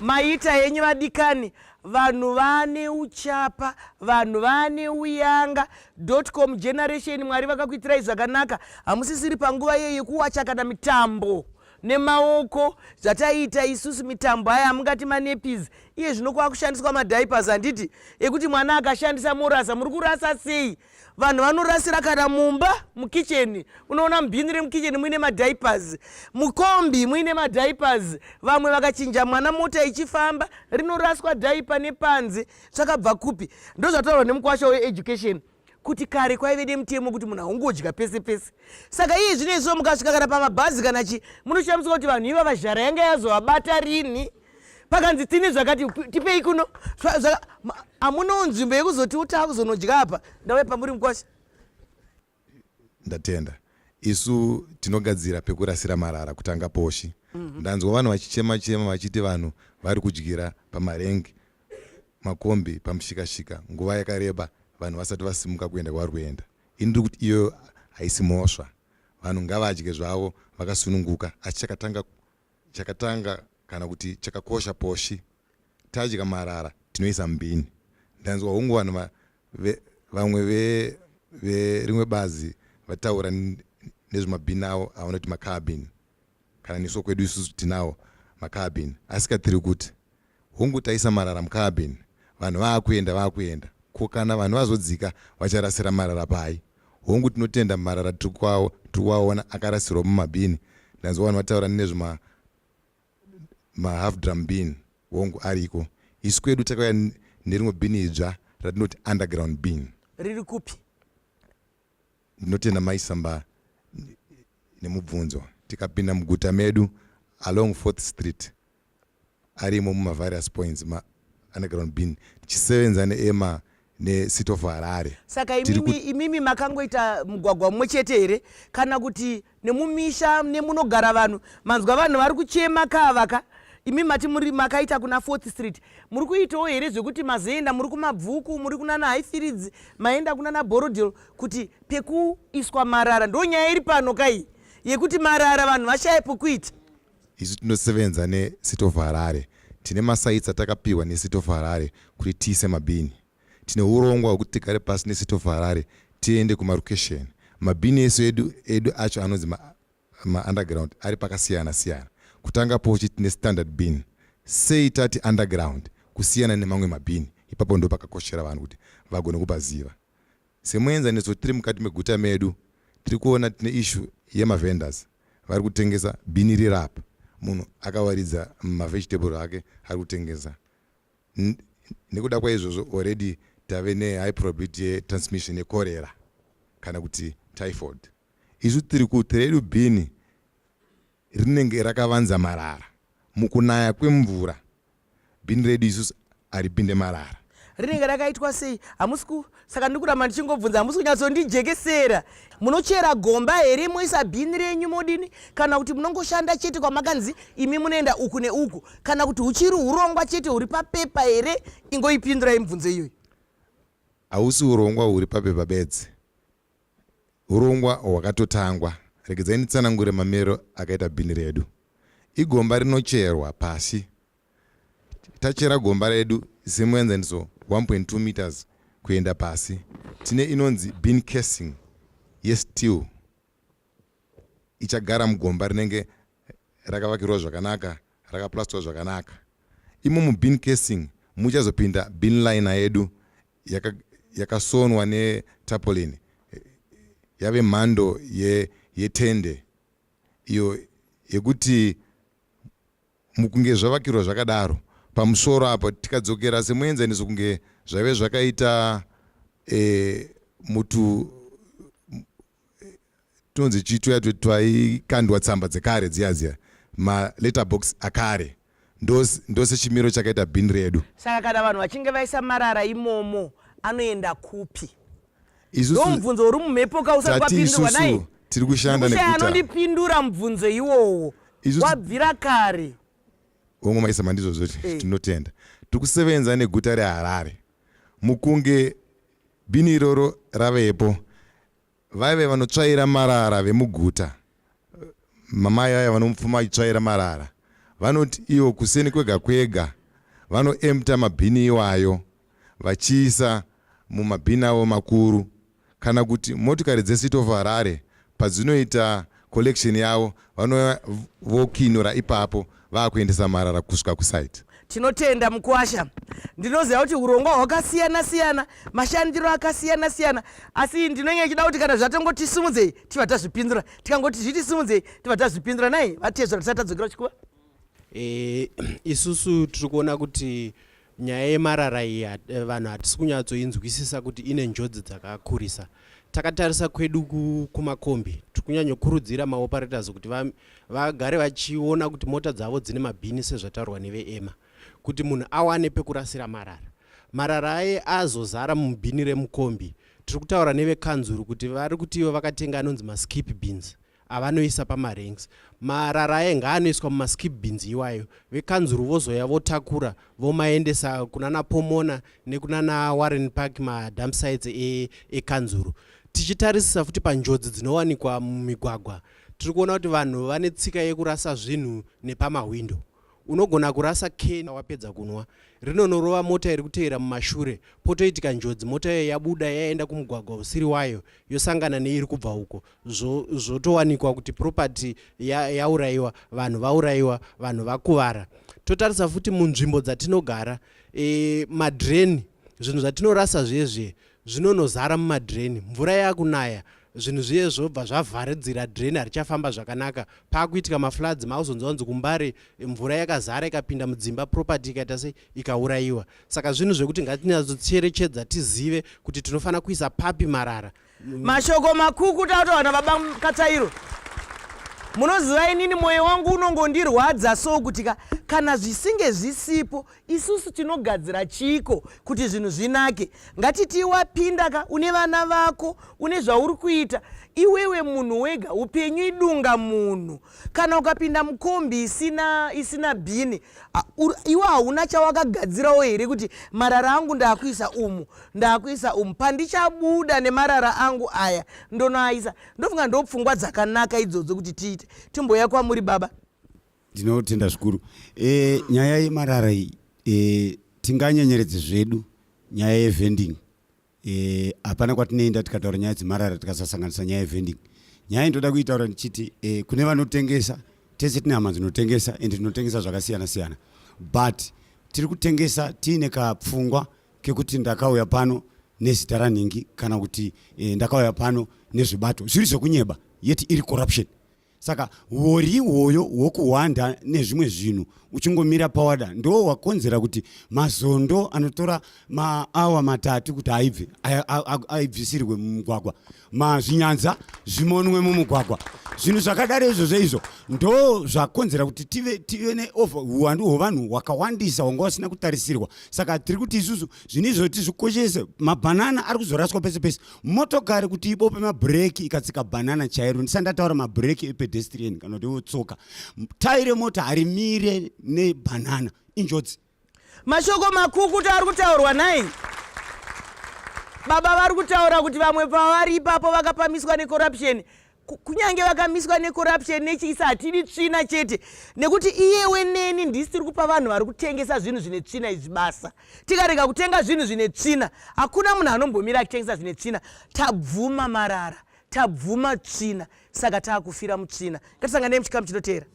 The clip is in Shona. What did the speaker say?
Maita henyu vadikani, vanhu vane uchapa, vanhu vane uyanga. Dotcom generation, Mwari vakakuitirai zvakanaka. Hamusisiri panguva iye yekuwacha kana mitambo nemaoko zvataiita isusu mitambo aya amungati manappies. Iye zvino kwakushandiswa madiapers, handiti, ekuti mwana akashandisa morasa. Muri kurasa sei? Vanhu vanorasira kana mumba mukicheni, unoona mubhini remukicheni muine madiapers, mukombi muine madiapers. Vamwe vakachinja mwana mota ichifamba, rinoraswa dhaipa nepanze. Zvakabva kupi? Ndozvataurwa nemukwasha weeducation kuti kare kwaive nemutemo kuti munhu haungodya pese pese. Saka iye zvino izvo mukasvika kana pamabhazi kana chi, munoshamiswa kuti vanhu ivava zhara yanga yazovabata rini. Pakanzi tine zvakati tipei kuno, hamunawo nzvimbo yekuzoti utaa kuzonodya apa. Ndauya pamuri mukwasha. Ndatenda. Isu tinogadzira pekurasira marara kutanga poshi. Ndanzwa vanhu vachichema chema vachiti vanhu vari kudyira pamarengi, makombi, pamushikashika nguva yakareba vanhu vasati vasimuka kuenda kwavari kuenda. Ini ndiri kuti iyoyo haisi mhosva. Vanhu ngavadye zvavo vakasununguka, asi chakatanga chakatanga kana kuti chakakosha poshi tadya marara tinoisa mubhini. Ndanzwa hongu vanhu vamwe verimwe bazi vataura nezvemabhini avo avanoti macarbin. Kana nesu kwedu isusu tinawo macarbin, asi katiri kuti hongu taisa marara mucarbin, vanhu vaakuenda vaakuenda, ko kana vanhu vazodzika vacharasira marara pai? Hongu tinotenda marara tiri kuwaona akarasirwa mumabhini. Ndanzwa vanhu vataura nezvema mahalf drum bin, hongu ariko. Isu kwedu takauya nerimwe bhini idzva ratinoti underground bin. Riri kupi? Ndinotenda maisamba nemubvunzo. Tikapinda muguta medu along 4th Street, arimo mumavarious points maunderground bin, tichisevenza neema neCity of Harare. Saka imimi, imimi makangoita mugwagwa mumwe chete here, kana kuti nemumisha nemunogara vanhu? Manzwa vanhu vari kuchema kavaka. Imi mati muri makaita kuna 4th Street, muri kuitawo here zvekuti mazoenda muri kuMabvuku, muri kunana Highfields, maenda kunana Borrowdale, kuti pekuiswa marara? Ndo nyaya iri pano kai yekuti marara vanhu vashaye pokuita. Isu tinosevenza neCity of Harare. Tine masites atakapiwa neCity of Harare kuti tiise mabhini. Tine urongwa hwekuti tigare pasi neCity of Harare tiende kumarukesheni. Mabhini esu edu, edu acho anonzi maunderground ma ari pakasiyana siyana. Kutanga pochi tine standard bin. Sei tati underground kusiyana nemamwe mabhini? Ipapo ndo pakakoshera vanhu kuti vagone kupaziva. Semuenzaniso, tiri mukati meguta medu tiri kuona tine issue yemavendors vari kutengesa bhini riri apa, munhu akawaridza mavegetable ake ari kutengesa. Nekuda kwaizvozvo already tave nehigh probability yetransmission yecholera kana kuti typhoid. Isu tiri kuti redu bhini rinenge rakavanza marara. Mukunaya kwemvura bhini redu isusu haripinde marara. Rinenge rakaitwa sei? Hamusi ku, saka ndiri kuramba ndichingobvunza, hamusi kunyatsondijekesera. Munochera gomba here moisa bhini renyu modini, kana kuti munongoshanda chete kwamakanzi imi munoenda uku neuku, kana kuti huchiri hurongwa chete huri papepa here? Ingoipindurai mibvunzo iyoyi. Hausi hurongwa huri papepa bedzi. Hurongwa hwakatotangwa. Regedzai nditsanangure mamiro akaita bhini redu. Igomba rinocherwa pasi. Tachera gomba redu semuenzaniso 1.2 meters kuenda pasi. Tine inonzi bin casing yesteel ichagara mugomba rinenge rakavakirwa zvakanaka, rakaplastwa zvakanaka. Imo mubin casing muchazopinda bin liner yedu yakasonwa yaka netarpaulin yave mhando yetende ye iyo yekuti mukunge zvavakirwa zvakadaro pamusoro apo. Tikadzokera semuenzaniso kunge zvaive zvakaita mutu tonzi chituya twaikandwa tsamba dzekare dziya dziya, maletter box akare, ndosechimiro chakaita bhini redu. Saka kana vanhu vachinge vaisa marara imomo, anoenda kupi? Ndo mubvunzo uri mumhepo ka usati wapindurwa nai. Tiri kushanda neguta. Anondipindura mubvunzo iwowo wabvira kare. Hongu maisa mandizvozvo, tinotenda. Tiri kusevenza neguta reHarare. Mukunge bhini iroro ravepo, vaive vanotsvaira marara vemuguta, mamai aya vanomupfuma achitsvaira marara, Vanoti ivo kuseni kwega kwega vanoempta mabhini iwayo vachiisa mumabhini avo makuru kana kuti motikari dzeCity of Harare padzinoita collection yavo vanouya vokinura ipapo vakuendesa marara kusvika kusite. Tinotenda mukwasha. Ndinoziva kuti urongwa hwakasiyana siyana, mashandiro akasiyana siyana, asi ndinenge ndichida kuti kana zvatongoti simudzei tibva tazvipindura, tikangoti zviti simudzei tibva tazvipindura. Nai vatezvara tisati tadzokera kuchikuva. E, isusu tiri kuona kuti nyaya yemarara iyi vanhu hatisi kunyatsoinzwisisa kuti ine njodzi dzakakurisa. Takatarisa kwedu kumakombi, tiri kunyanyokurudzira maoperators kuti vagare vachiona kuti mota dzavo dzine mabhini sezvataurwa neveEMA, kuti munhu awane pekurasira marara. Marara aye azozara mubhini remukombi. Tiri kutaura nevekanzuru kuti vari kuti ivo vakatenga anonzi maskip bins avanoisa pamaranks. Marara aye ngaanoiswa mumaskip bins iwayo, vekanzuru vozoya votakura vomaendesa kunana Pomona nekunana Warren Park, madump sites ekanzuru. Tichitarisisa futi panjodzi dzinowanikwa mumigwagwa, tiri kuona kuti vanhu vane tsika yekurasa zvinhu nepamahwindo. Unogona kurasa keni wapedza kunwa, rinonorova mota iri kuteera mumashure, potoitika njodzi, mota iyo yabuda yaenda kumugwagwa usiri wayo yosangana neiri kubva uko, zvotowanikwa kuti property yaurayiwa, vanhu vaurayiwa, vanhu vakuvara. Totarisa futi munzvimbo dzatinogara, madreni, zvinhu zvatinorasa zvezve zvinonozara mumadreni, mvura yakunaya, zvinhu zviye zvobva zvavharidzira dreni, harichafamba zvakanaka, paakuitika mafloods, maakuzonzwa kunzi kuMbare mvura yakazara ikapinda mudzimba, property ikaita sei, ikaurayiwa. Saka zvinhu zvekuti ngatinyatsocherechedza tizive kuti tinofanira kuisa papi marara. Mashoko makukuta ataurwa nababa Katsvairo. Munoziva inini mwoyo wangu unongondirwadza so kuti kana zvisinge zvisipo isusu tinogadzira chiiko kuti zvinhu zvinake. Ngatiti wapinda ka une vana vako, une zvauri kuita iwewe munhu wega, upenyu idunga munhu. Kana ukapinda mukombi isina isina bhini, iwe hauna chawakagadzirawo here kuti marara angu ndakuisa umu, ndakuisa umu, pandichabuda nemarara angu aya ndonoaisa. Ndofunga ndopfungwa dzakanaka idzodzo kuti tiite. Timbouya kwamuri baba. Ndinotenda zvikuru. Nyaya yemarara iyi, tinganyenyeredze zvedu nyaya yevending. Hapana kwatinoenda tikataura nyaya dzemarara tikasasanganisa nyaya yevending. Nyaya indoda kuitaura ndichiti, kune vanotengesa, tese tine hama dzinotengesa ende tinotengesa zvakasiyana siyana, but tiri kutengesa tiine kapfungwa kekuti ndakauya pano nezita ranhingi kana kuti ndakauya pano nezvibato zviri zvekunyeba, yeti iri corruption. Saka huori ihwoyo hwokuhwanda nezvimwe zvinhu uchingomira pawada ndo wakonzera kuti mazondo anotora maawa 3 kuti aibve aibvisirwe mumugwagwa, mazvinyanza zvimonwe mumugwagwa, zvinhu zvakadaro izvozvo izvo ndo zvakonzera kuti tive neover huwandu hwevanhu hwakawandisa hwanga husina kutarisirwa. Saka tiri kuti isusu zvinhu izvo tizvikoshese. Mabhanana ari kuzoraswa pese pese, motokari kuti ibope mabhureki ikatsika bhanana chairo, ndisati ndataura mabhureki epedestrian kana kuti otsoka, tai remota harimire nebhanana, injodzi. Mashoko makukutu ari kutaurwa nhai. Baba vari kutaura kuti vamwe pavari ipapo vakapamiswa necorruption. Kunyange vakamiswa necorruption nechiisa, hatidi tsvina chete, nekuti iyewe neni ndisi tiri kupa vanhu vari kutengesa zvinhu zvine tsvina izvi basa. Tikarega kutenga zvinhu zvine tsvina, hakuna munhu anombomira achitengesa zvine tsvina. Tabvuma marara, tabvuma tsvina, saka taakufira mutsvina. Ngatisanganei muchikamu chinoteera.